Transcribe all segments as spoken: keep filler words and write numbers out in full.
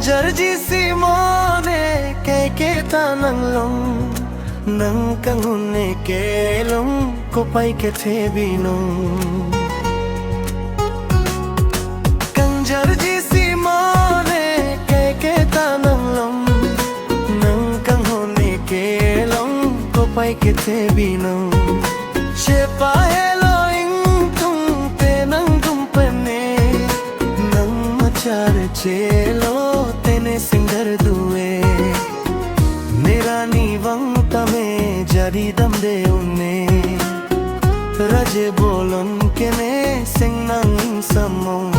Jarji si mone kaike ta nanglong, nang kanghon ne kelong, kopai kethe binong. Kangjarji si mone kaike ta nanglong, nang kanghon ne kelong, kopai kethe binong. Chepa helo ingtung te nang tum pen ne, nang machar chelo te ne singdar duve. Ne rani vang tame jadi damde un-e, raje bolon ke ne sing nang ingsamong.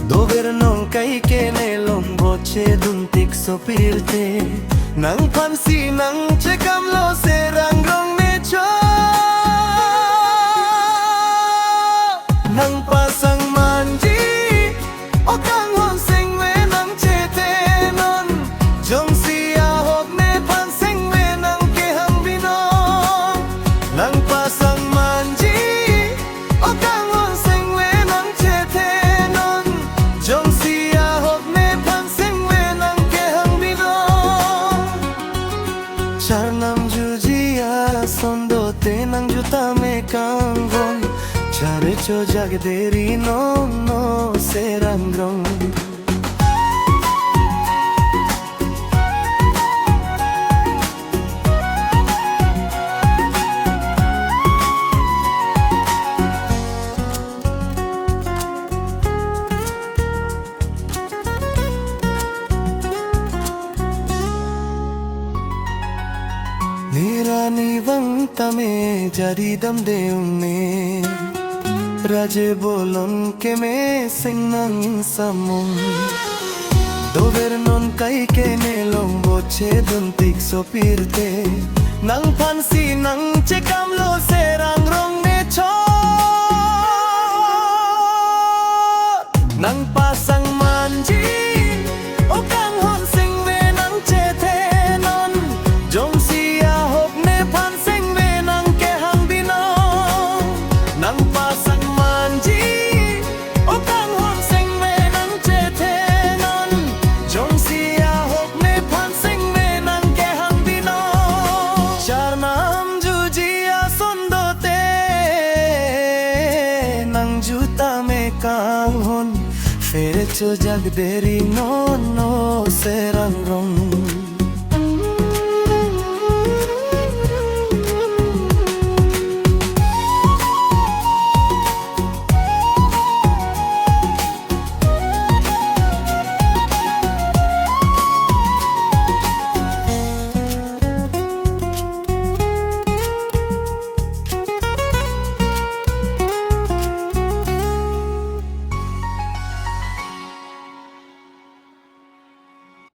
Dover nong kaike ne long boche dun tik sopirte, nangphansi nang chekamlo serang rong ne cho. Nang pasang manji, o kanghon singve nang chethenon, jongsi ahok nephan singve nang kehang binong. Nang pasang manji, o kanghon singve nang chethenon, jongsi ahok nephan singve nang kehang binong. Charnam juji ason dote nang jutame kanghon, chare chojak deri non no serang rong. Ne rani vang tame jadi damde un-e, raje bolon ke me sing nang ingsamong. Dover non kaike ne long boche dun tik sopirte, nangphansi nang chekamlo serang rong ne cho. Nang pasang manji, o kanghon singve nang chethenon, jongsi ahok nephan singve nang kehang binong. Nang pasang manji, o kanghon singve nang chethenon, jongsi ahok nephan singve nang kehang binong. Charnam juji ason dote nang jutame kanghon, phere chojak deri non no serang rong.